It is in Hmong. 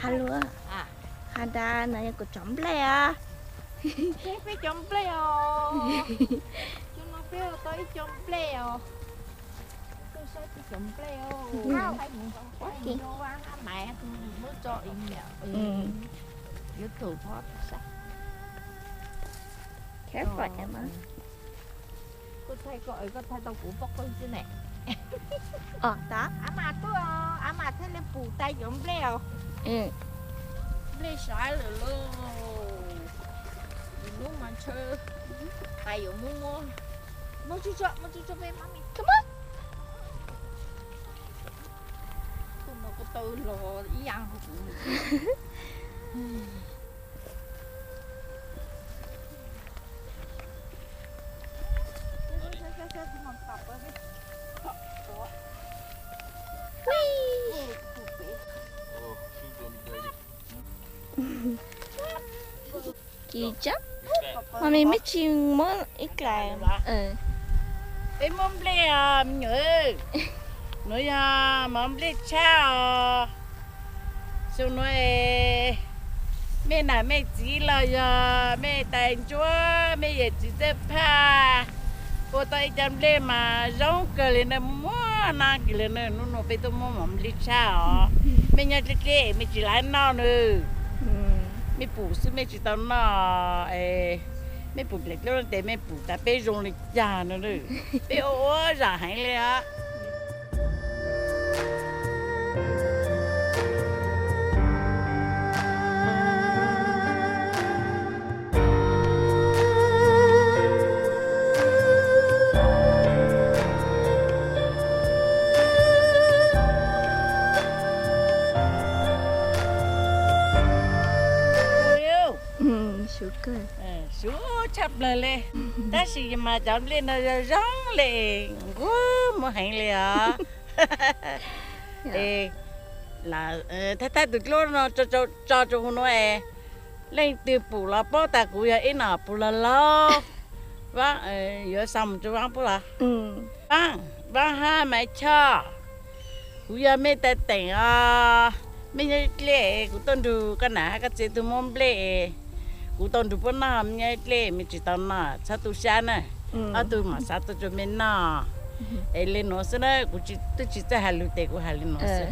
Luag, has tas no yog kuv cov nplej os. Peb cov nplej os. Cov no peb tau ib co nplej os. Koj saib peb cov nplej os. Muab tso ib niam. Yuav thaij phob saib. Koj thaij koj, koj thaij tau kuv poj qeej xwb ne. Av mas tuaj, av mas thiaj li pum tas cov nplej os. Nplej sawv lawm lauj. Hnub mas ntshe tas yuav muab, muab tsuj tsuj, muab tsuj tsuj peb mab me. Tus no kuv tau los ib yam kuv. Ci tsa, mas mej mej tsis muab ib dlaim. Peb muab nplej os me nyuam. Nuav yog mov nplej tshab os. Xyoo nuav mej nam mej txiv los yog mej tais ntsuab mej yawm txiv txawj phaj ua tau ib co nplej mas zoo kawg li na, muaj nab kawg li na. Nub nua peb tuaj muab mov nplej tshab os. Mej nyob dleb dleb mej tsis laib noj na. Mej pum xwb mej tsis tau noj. Mej pum dlaim dlub tes mej pum tas peb zoo li cas no. Peb ua ua zam heev li os. Xyuv tshaj plawg li, tab sis mas cov nplej no zoo zoo li, nquag muag heev li os. Thaij thaij tus dlub no tso rau hauv no es, leej twg pum los paub tas kuv yog ib nom pug laug laug. Vaab, yuav xa mus rau Vaab pub los? Vaab, Vaab hab Maiv Choj, kuv yog mej tais teem os. Mej nyob dleb, kuv tuaj nrug koj nam hab koj txiv tug muab nplej, kuv tau nrug puab noj, mej nyob dleb mej tsis tau noj txhob tu sab na. Ob tug mam xav tuaj rua mej noj. Es le nuav xwb na, kuv twb tsis txawj has lug tes kuv has le nuav xwb.